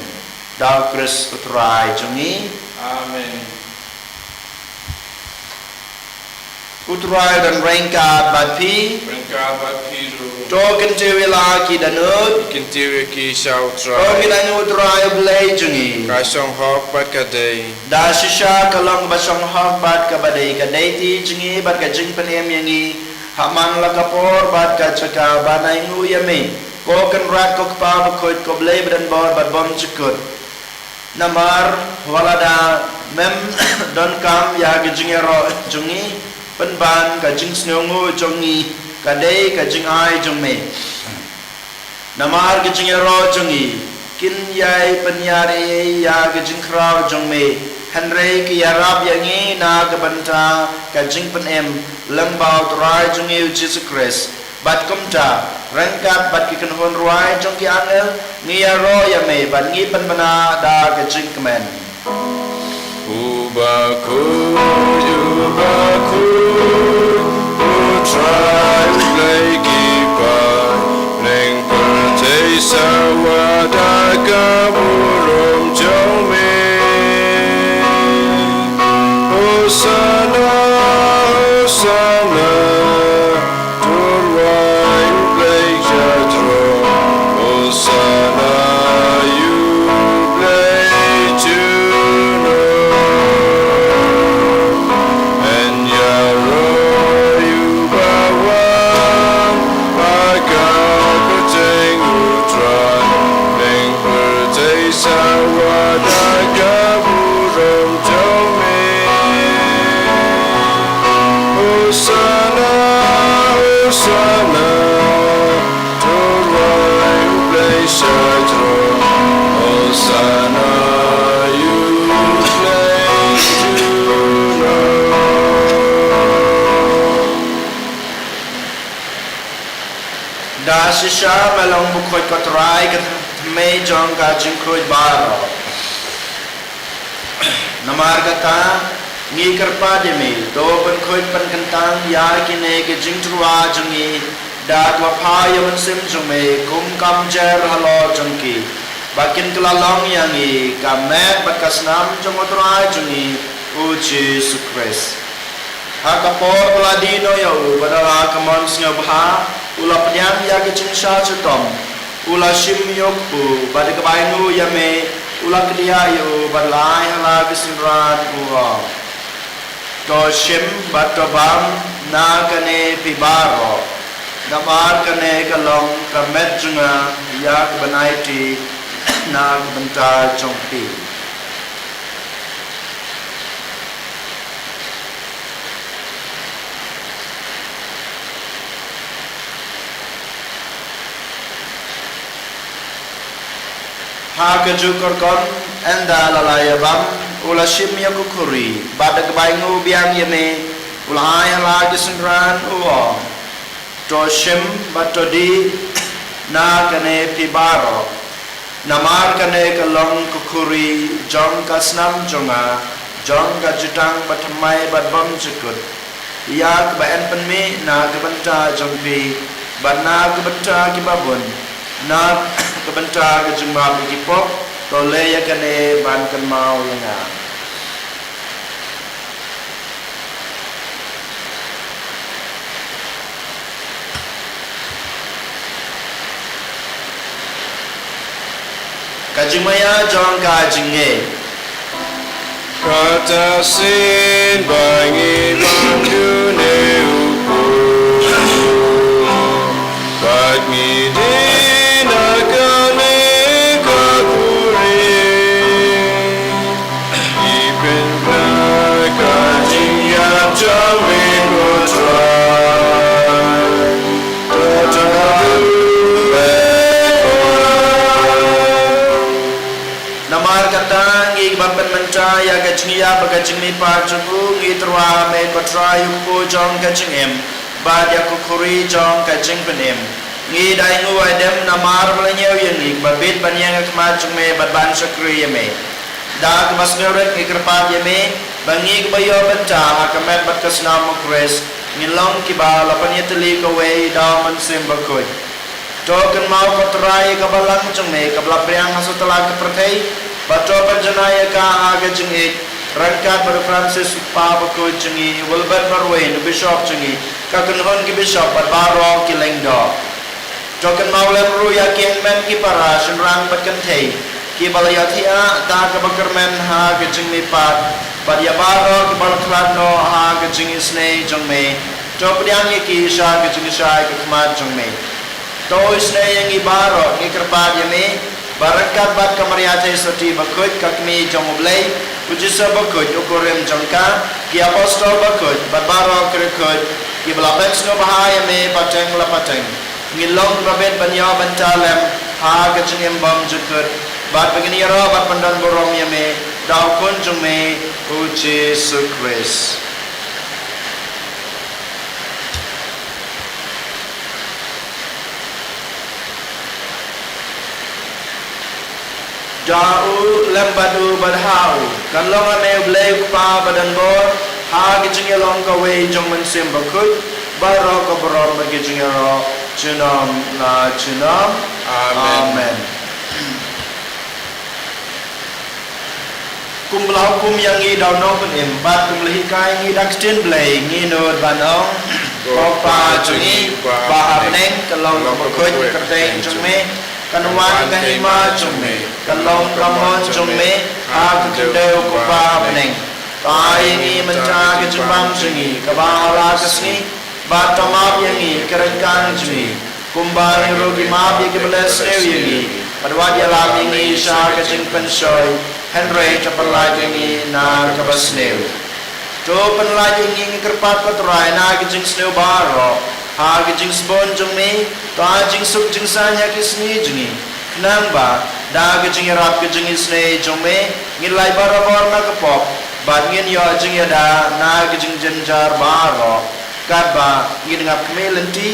Da U Khrist U Trai jong ngi. Amen. U Trai un ryngkat bad phi. Ryngkat bad phi ruh. To kyntiew ïa la ki dohnud. Kyntiew ïa ki sha U Trai. To kyndan ïa U Trai U Blei jong ngi. Ka shong hok bad ka dei. Da shisha ka long kaba shong hok bad kaba dei, ka dei kti jong ngi bad ka jingpynim ïa ngi ha man la ka por bad ka jaka ban ainguh ïa me, ko Kynrad, ko Kpa Bakhuid, ko Blei badonbor bad bymjukut. Namar wat lada mem donkam ïa ka jingïaroh jong ngi, pynban ka jingsngewnguh jong ngi ka dei ka jingai jong me. Namar ka jingïaroh jong ngi kin ïai pynïar ei ei ïa ka jingkhraw jong me, hynrei ki ïarap ïa ngi na ka bynta ka jingpynim lyngba U Trai jong ngi U Jisu Khrist. Bad kumta, ryngkat bad ki kynhun rwai jong ki angel, ngi ïaroh ïa me bad ngi pynbna da ka jingkmen. U bakhuid, u bakhuid, U Trai Blei ki paidbah, bneng pyrthei sawa da ka burom jong me. Hosana, hosana, to rwai U Blei sha throne. Shisha me long bakhuid ko Trai, ka thymmei jong ka jingkhuid baroh. Namar kata, ngi kyrpad ïa me, to pynkhuid pynkyntang ïa kine ki jingtyrwa jong ngi da kaba pha ïa u Mynsiem jong me, kum ka mjer halor jong ki, ba kin kylla long ïa ngi ka met bad ka snam jong u Trai jong ngi, u Jisu Khrist. Ha ka por ba la die noh ïa u, bad ha ka mon sngewbha, u la pdiang ïa ka jingshah shitom, u la shim ïa u kpu, bad da kaba ainguh ïa me, u la kdiah ïa u, bad la ai ha la ki synran, u ong: To shim bad to bam na kane phi baroh, namar kane ka long ka met jong nga ïa ka ban aiti na ka bynta jong phi. Ha kajuh ka rukom, ynda la la ïa bam, u la shim ïa ka khuri, bad da kaba ainguh biang ïa me, u la ai ha la ki synran, u ong: To shim bad to die na kane phi baroh, namar kane ka long ka khuri jong ka snam jong nga, jong ka jutang bathymmai bad bymjukut, ïa kaba yn pynmih na ka bynta jong phi bad na ka bynta kiba bun, na ka bynta ka jingmap ïa ki pop. To leh ïa kane ban kynmaw ïa nga. Ka jingmaïa jong ka jingngeit. Kata shisien ba ngi bam ïa une u kpu, bad ngi die na kane ka khuri, ngi pynbna ka jingïap jong me, ko Trai. Namar kata, ngi kiba pynmynta ïa ka jingïap bad ka jingmihpat jong u, ngi tyrwa ha me, ko Trai, ïa u kpu jong ka jingim bad ïa ka khuri jong ka jingpynim. Ngi da ainguh aidem namar ba la ñiew ïa ngi kiba bit ban ïeng ha khmat jong me bad ban shakri ïa me. Da kaba sngewrit ngi kyrpad ïa me ba ngi kiba ïoh bynta ha ka met bad ka snam u Khrist, ngin long kiba la pynïatylli kawei da u Mynsiem Bakhuid. To kynmaw, ko Trai, ïa ka balang jong me kaba la pdiang ha satlak ka pyrthei, bad to pynjanai ïa ka ha ka jingïeit, ryngkat bad u Francis u kpa bakhuid jong ngi, Wilbert Marwein u bishop jong ngi, ka kynhun ki bishop bad baroh ki lyngdoh. To kynmaw lem ruh ïa ki hynmen ki para, shynrang bad kynthei, kiba la ïathiah da kaba kyrmen ha ka jingmihpat, bad ïa baroh kiba la khlad noh ha ka jingisynei jong me. To pdiang ïa ki sha ka jingshai ka khmat jong me. To isynei ïa ngi baroh, ngi kyrpad ïa me, ba ryngkat bad ka Maria Theisotti bakhuid, ka Kmie jong u Blei, u Jisu bakhuid, u kurim jong ka, ki apostol bakhuid, bad baroh ki riewkhuid kiba la pynsngewbha ïa me pateng la pateng, ngin long kiba bit ban ïoh bynta lem ha ka jingim bymjukut, bad ba ngin ïaroh bad pyndonburom ïa me da u Khun jong me, u Jisu Khrist. Da u lem bad u bad ha u, kan long ha me, u Blei u Kpa badonbor, ha ka jingïalong kawei jong u Mynsiem Bakhuid, baroh ka burom bad ka jingïaroh, junom la junom. Amen. Amen. Kumba la hukum ïa ngi da u Nongpynim, bad kumba la hikai ïa ngi da ka ktien Blei, ngin nud ban ong: Ko Kpa jong ngi ba ha bneng, ka long ka bakhuid ka kyrteng jong me, kan wan ka hima jong me, kan long ka mon jong me ha ka khyndew kumba ha bneng. To ai ïa ngi mynta ka jingbam jong ngi kaba ha la ka sngi, bad to map ïa ngi ki ryngkang jong ngi, kumba ngi ruh ngi map ïa kiba leh sniew ïa ngi, bad wat ïalam ïa ngi sha ka jingpynshoi, hynrei to pynlait ïa ngi na kaba sniew. To pynlait ïa ngi, ngi kyrpad, ko Trai, na ka jingsniew baroh, ha ka jingsbun jong me, to ai jingsuk jingsaiñ ha ki sngi jong ngi, khnang ba da ka jingïarap ka jingisynei jong me, ngin lait barabor na ka pop, bad ngin ïoh jingïada na ka jingjynjar baroh, katba ngin ïangap khmih lynti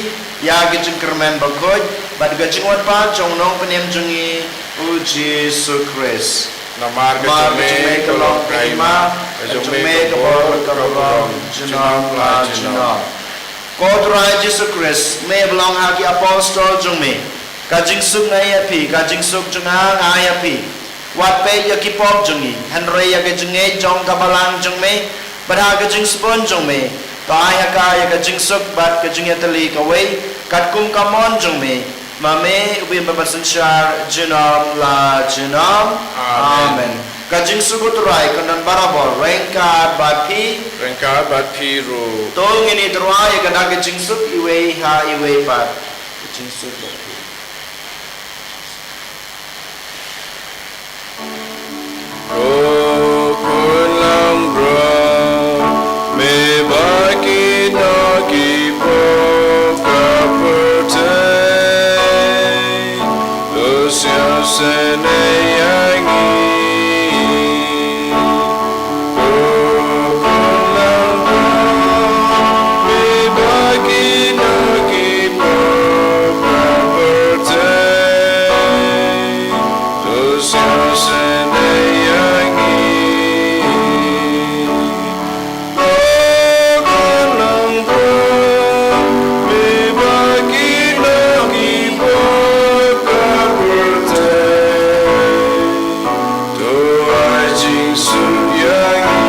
ïa ka jingkyrmen bakhuid Bad ka jingwan pat jong u Nongpynim jong ngi u Jisu Khrist. Namar ka jong me ka long ka hima, ka jong me ka bor, ka burom, junom la junom. Ko Trai Jisu Khrist, me ba long ha ki apostol jong me, ka jingsuk nga ai ïa phi, ka jingsuk jong nga nga ai ïa phi. Wat peit ïa ki pop jong ngi, hynrei ïa ka jingngeit jong ka balang jong me, bad ha ka jingsbun jong me, to ai ha ka ïa ka jingsuk bad ka jingïatylli kawei, katkum ka mon jong me, ma me u bym bad ban synshar junom la junom. Amen. Amen. Ka jingsuk u Trai kan don barabor ryngkat bad phi. Ryngkat bad phi ruh. To ngin ïatyrwa ïa kane ka jingsuk iwei ha iwei pat. Ka jingsuk bad phi. Ko Khun langbrot, me bad kino ki pop ka pyrthei, to sngewsynei ïa ngi. Ko Khun langbrot, me bad kino ki pop ka pyrthei, to sngewsynei ïa ngi. Ko Khun langbrot, me bad kino ki pop ka pyrthei, to ai jingsuk ïa ngi.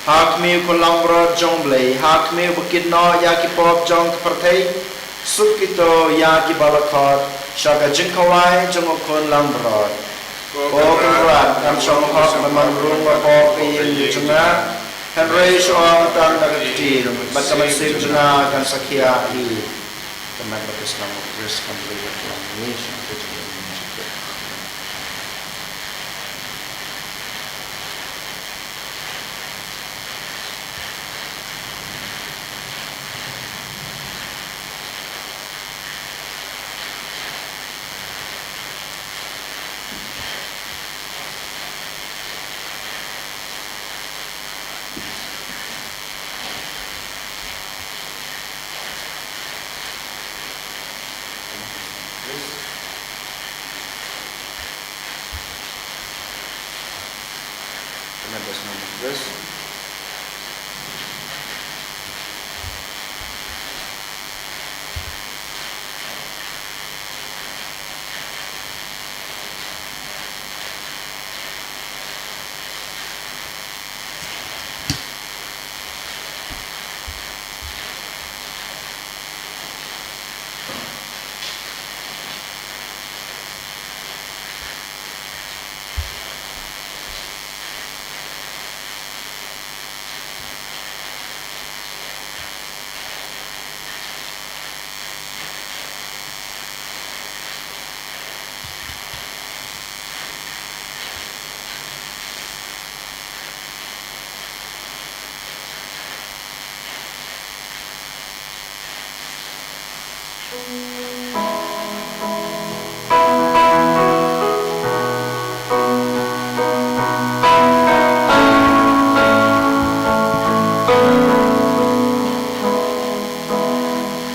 Ha khmih u Khun langbrot jong u Blei, ha khmih uba kit noh ïa ki pop jong ka pyrthei, suk kito ïa kiba la khot sha ka jingkhawai jong u Khun langbrot. Ko Kynrad, ngam shym hok ban rung hapoh ka ïing jong nga, hynrei shu ong tang da ka ktien bad ka mynsiem jong nga kan sa khiah hi. Ka met baptisma u Khrist kan plie ïa ka long ngi sha ka jingim.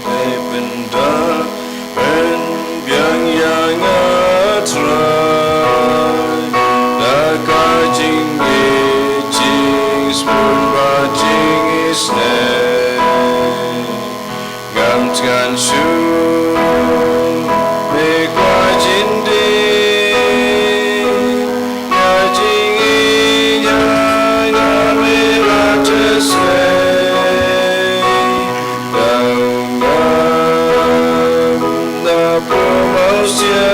Dei pyndap pynbiang ïa nga Trai da ka jingngeit, jingsbun bad jingisynei. Ngam tngan shuh me kwah jin die, nga jingïeit ha nga me la teh sei. Da u ngam na pyrshang,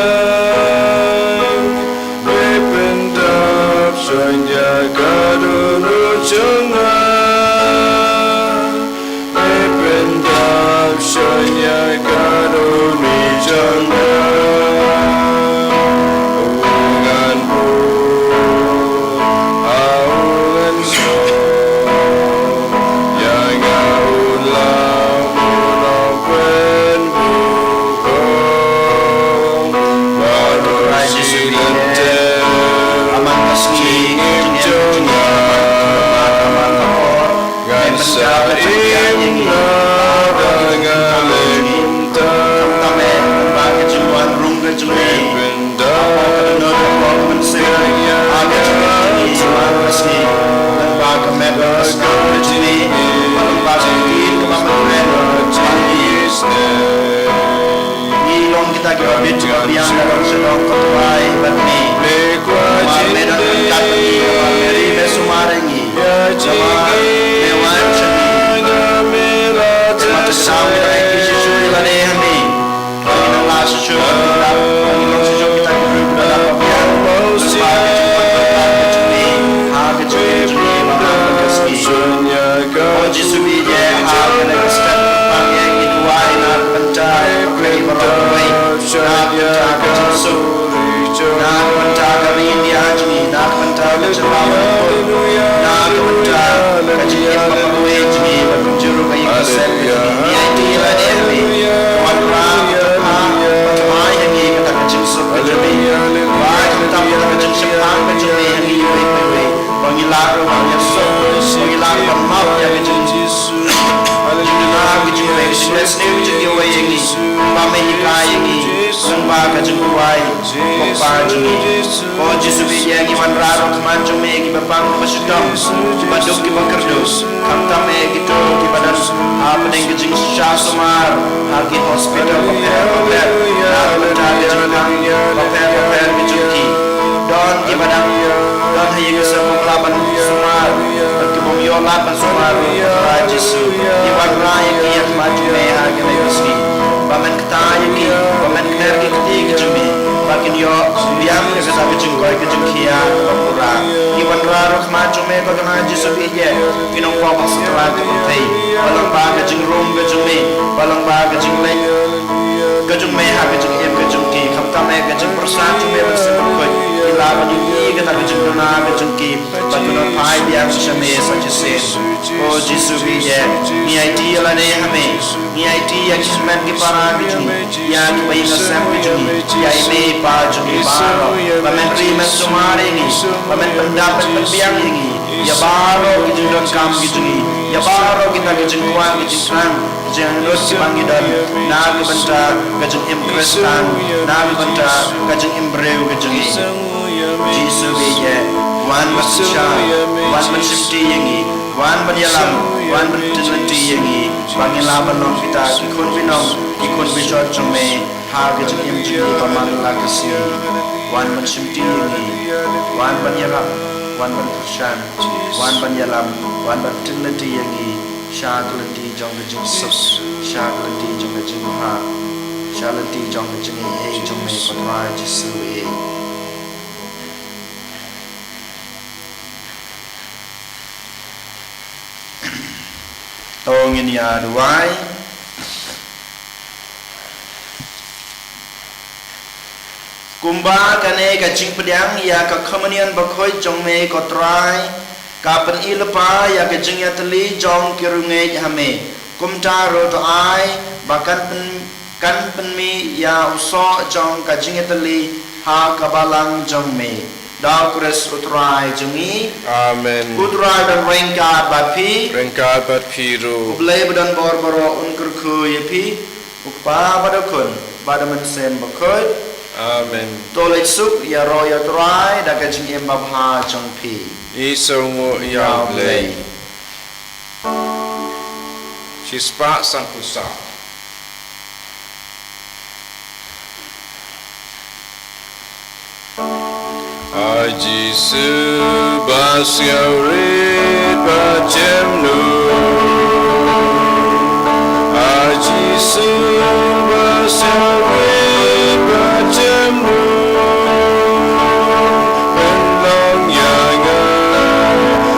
me pyndap shon ïa ka dohnud jong nga. Me pyndap shon ïa ka dohnud jong nga. U ngan buh ha u ngan sngewthuh ïa nga u lam u nongpynbuh kong. Baroh shi lynter jingim jong nga. Ngan Sa im na ba nga leh kumta. Khamtam eh, ba ka jingwan rung ka jong me. Ba ka dohnud ka por mynsiem. Ba ka jingwan ka sngi. Ba ka met ka snam ka jong me. Ba ka ktien kaba mynta. Ngi long kita kiba bit kiba biang ka dong sha dong, ko Trai bad me. Ba me don ryngkat bad ngi, ba me ri me sumar ïa ngi. Namar me wan sha ngi. Namar te sngewbha ïa ngi shisha ïa lade ha me. Ba ngi nang lah shisha, ba ngi long shisha kita ki briew kiba lah ba biang. Ba ka jingwan ka jong me ha ka jingim jong ngi ba ka sngi. O Jisu, ngi ïa ha kane ka step ba ngi duwai na ka bynta ka briew ba roi, na ka bynta ka jingsuk. Na ka bynta ka ri India jong ngi, na ka bynta ka jylla Manipur, na ka bynta ka jingim ba ka roi jong ngi, ba kumjuh ruh ka ïing ka sem ka jong ngi. Ngi aiti ïa lade ha me, wanrah, wanrah ïa ngi kata ka jingsuk ka jong me. Ba kata ka jingshemphang ka jong me ha ngi iwei pa iwei. Ba ngi lah ruh ban ïasuk, ba ngi lah ruh ban map ïa ka jing- Haleluya. Ka jingpynlong sniew ka jong kiwei ïa ngi. Ba me hikai ïa ngi. Lyngba ka jingduwai. Ko Kpa jong ngi. Ko Jisu, ngi ïa ngi wanrah ruh khmat jong me kiba pang kiba shitom. Kiba duk kiba kyrduh. Khamtam eh kito kiba don hapdeng ka jingshisha sumar ha ki hospital bapher bapher. Na ka bynta ka jingpang bapher bapher ka jong ki. Don kiba dang don ha ïing ha sem bym lah ban sumar. Bad ki bym ïoh lad ban sumar, Trai Jisu. Ngi wanrah ïa ki ïa khmat jong me ha kane ka sngi. Ba men kta ïa ki, ba men kner ki kti ki jong me. Ba kin ïoh biang ïa kata ka jingkoit ka jingkhiah kaba pura. Ngi wanrah ruh khmat jong me ko Trai Jisu, ngi ïeit. Ki nongpop sha Trai ka pyrthei. Ba lyngba ka jingrung ka jong me. Ba lyngba ka jingleit ka jong me ha ka jingim ka jong ki. Khamtam eh ka jingpyrshang jong me ban sngewthuh. Ngi lah ban ïohi kata ka jingduna ka jong ki. Ba kin nang phai biang sha me sa shisien. Ko Jisu, ngi ïeit, ngi aiti ïa lade ha me. Ngi aiti ïa ki hynmen ki para ki jong ngi, ïa kiba ïing ki sem ki jong ngi, ïa i mei i pa jong ngi baroh. Ba men ri men sumar ïa ngi, ba men pyndap men pynbiang ïa ngi. Ïa baroh ki jingdonkam ki jong ngi, ïa baroh kita ki jingkwah ki jingthrang, ki jingangnud kiba ngi don na ka bynta ka jingim Khristan, na ka bynta ka jingim briew ka jong ngi. Jisu, ngi ïeit, wan ban synshar, wan ban shimti ïa ngi, wan ban ïalam, wan ban tynlynti ïa ngi, ba ngin lah ban long kita ki khun binong, ki khun bishop jong me ha ka jingim jong ngi ba man la ka sngi. Wan ban shimti ïa ngi, wan ban ïarap, wan ban kyrshan, wan ban ïalam, wan ban tynlynti ïa ngi sha ka lynti jong ka jingsuk, sha ka lynti jong ka jingbha, sha lynti jong ka jingaiei jong me, ko Trai Jisu, eh. To ngin ïa duwai. Kumba kane ka jingpdiang ïa ka Communion Bakhuid jong me, ko Trai, ka pynïaid lypa ïa ka jingïatylli jong ki riewngeit ha me. Kumta ruh to ai ba kan pyn, kan pynmih ïa u soh jong ka jingïatylli ha ka balang jong me. Da u Khrist u Trai jong ngi. Amen. U Trai un ryngkat bad phi. Ryngkat bad phi ruh. U Blei ba don bor baroh un kyrkhu ïa phi. U Kpa bad u Khun bad u Mynsiem Bakhuid. Amen. To leit suk, ïaroh ïa u Trai da ka jingim babha jong phi. Ngi sngewnguh ïa u Blei. Shispah sanphew saw. A Jisu ba sngewrit bad jemnud. A Jisu ba sngewrit bad jemnud. Pynlong ïa nga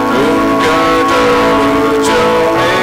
kum ka dohnud jong me.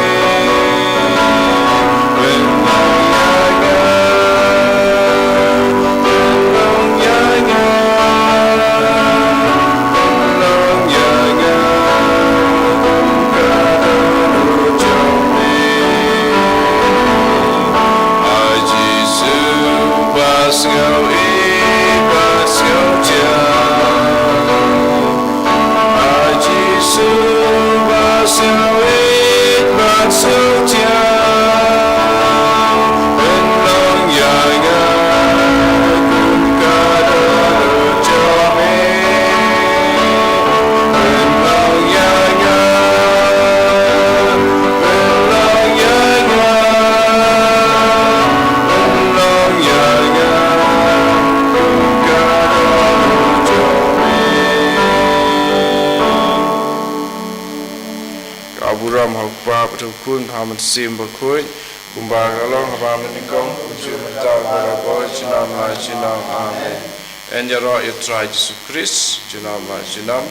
Bad u Khun, ha Mynsiem Bakhuid, kumba ka long haba mynnyngkong, kumjuh mynta, barabor, junom la junom. Amen. Ïaroh ïa u Trai Jisu Khrist, junom la junom.